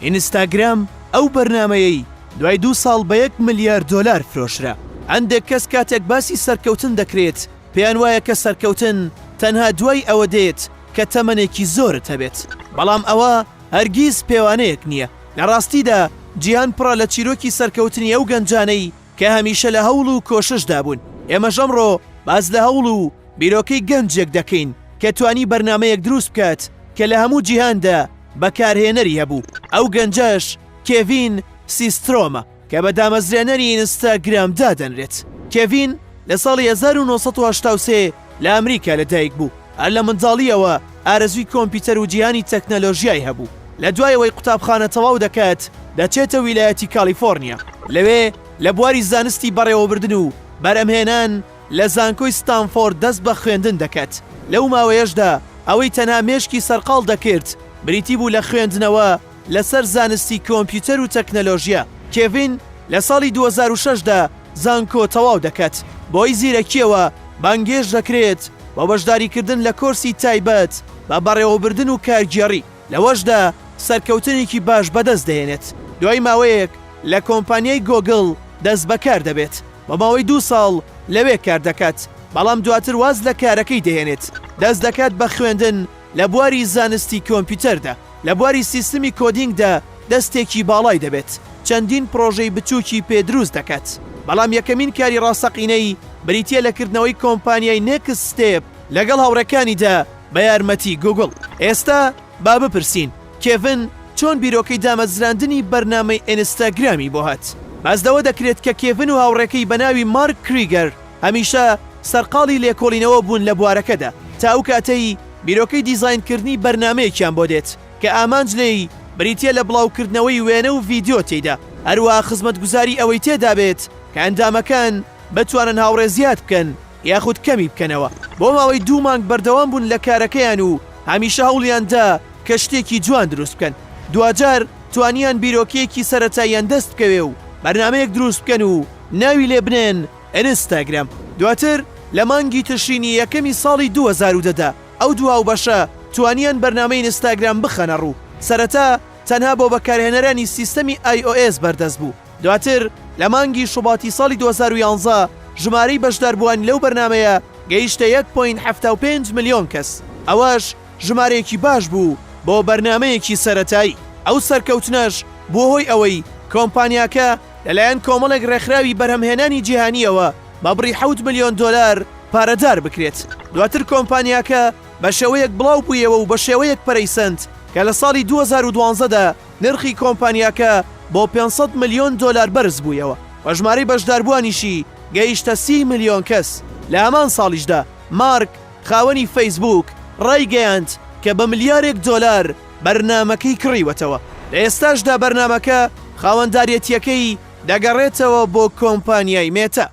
ئینستاگرام ئەو بەرنامەیەی دوای دوو ساڵ بە یەک ملیار دۆلار فرۆشرا. هەندێک کەس کاتێک باسی سەرکەوتن دەکرێت پێیان وایە کە سەرکەوتن تەنها دوای ئەوە دێت کە تەمەنێکی زۆرت هەبێت، بەڵام ئەوە هەرگیز پێوانەیەک نییە. لە ڕاستیدا جیهان پڕە لە چیرۆکی سەرکەوتنی ئەو گەنجانەی کە هەمیشە لە هەوڵ و کۆششدا بوون. ئێمەش ئەمڕۆ باس لە هەوڵ و بیرۆکەی گەنجێک دەکەین کە توانی بەرنامەیەک دروست بکات کە لە هەموو جیهاندا بەکارهێنەری هەبوو، ئەو گەنجەش کێڤین سیسترۆمە کە بە دامەزرێنەری ئینستاگرام دادەنرێت. کێڤین لە ساڵی 1983 لە ئەمریکا لەدایک بوو، هەر لە منداڵییەوە ئارەزووی کۆمپیوتەر و جیهانی تەکنەلۆژیای هەبوو. لە دوای ئەوەی قوتابخانە تەواو دەکات دەچێتە ویلایەتی کالیفۆرنیا، لەوێ لە بواری زانستی بەڕێوەبردن و بەرهەمهێنان لە زانکۆی ستانفۆرد دەست بە خوێندن دەکات، لەو ماوەیەشدا ئەوەی تەنها مێشکی سەرقاڵ دەکرد بریتی بوو لە خوێندنەوە لەسەر زانستی کۆمپیوتەر و تەکنەلۆژیا. کێڤین لە ساڵی 2006 دا زانکۆ تەواو دەکات، بەهۆی زیرەکییەوە بانگهێشت دەکرێت بۆ بەشداریکردن لە کۆرسی تایبەت بە بەڕێوەبردن و کارگێڕی، لەوەشدا سەرکەوتنێکی باش بەدەست دەهێنێت. دوای ماوەیەک لە کۆمپانیای گۆگڵ دەستبەکار دەبێت. بۆ ماوەی دوو ساڵ لەوێ کار دەکات، بەڵام دواتر واز لە کارەکەی دەهێنێت، دەست دەکات بە خوێندن لە بواری زانستی کۆمپیوتەردا، لە بواری سیستمی coding دا دەستێکی باڵای دەبێت، چەندین پڕۆژەی بچووکی پێ دروست دەکات، بەڵام یەکەمین کاری ڕاستەقینەی بریتییە لە کردنەوەی کۆمپانیای نێکست ستێپ لەگەڵ هاوڕێکانیدا بە یارمەتی گووگڵ. ئێستا با بپرسین کێڤن چۆن بیرۆکەی دامەزراندنی بەرنامەی ئینستاگرامی بۆ هات؟ باس لەوە دەکرێت کە کێڤن و هاوڕێکەی بە ناوی مارک کریگەر هەمیشە سەرقاڵی لێکۆڵینەوە بوون لە بوارەکەدا تا ئەو کاتەی بیرۆکەی دیزاینکردنی بەرنامەیەکیان بۆ دێت کە ئامانج لێی بریتییە لە بڵاوکردنەوەی وێنە و ڤیدیۆ تێیدا هەروەها خزمەتگوزاری ئەوەی تێدابێت کە ئەندامەکان بتوانن هاوڕێ زیاد بکەن یاخود کەمی بکەنەوە. بۆ ماوەی دوو مانگ بەردەوام بوون لە کارەکەیان و هەمیشە هەوڵیان دا کە شتێکی جوان دروست بکەن. دواجار توانیان بیرۆکەیەکی سەرەتاییان دەست بکەوێ و بەرنامەیەک دروست بکەن و ناوی لێ بنێن ئینستاگرام. دواتر لە مانگی تشرینی یەکەمی ساڵی 2010 دا ئەو دوو هاوبەشە توانیان بەرنامەی ئینستاگرام بخەنە ڕوو. سەرەتا تەنها بۆ بەکارهێنەرانی سیستەمی iOS بەردەست بوو. دواتر لە مانگی شوباتی ساڵی 2011 ژمارەی بەشداربووانی لەو بەرنامەیە گەیشتە یەک point 75 ملیۆن کەس، ئەوەش ژمارەیەکی باش بوو بۆ بەرنامەیەکی سەرەتایی، ئەو سەرکەوتنەش بووە هۆی ئەوەی کۆمپانیاکە لەلایەن کۆمەڵێک رێکخراوی بەرهەمهێنانی جیهانییەوە بە بڕی حەوت ملیۆن دۆلار پارەدار بکرێت. دواتر کۆمپانیاکە بە شێوەیەک بڵاو بوویەوە و بە شێوەیەک پەرەی سەند کە لە ساڵی 2012 دا نرخی کۆمپانیاکە بۆ 500 ملیۆن دۆلار بەرز بوویەوە و ژمارەی بەشداربووانیشی گەیشتە 30 ملیۆن کەس. لە هەمان ساڵیشدا مارک خاوەنی فەیسبووک ڕایگەیاند کە بە ملیارێک دۆلار بەرنامەکەی کڕیوەتەوە. لە ئێستاشدا بەرنامەکە خاوەنداریەتییەکەی دەگەڕێتەوە بۆ کۆمپانیای مێتا.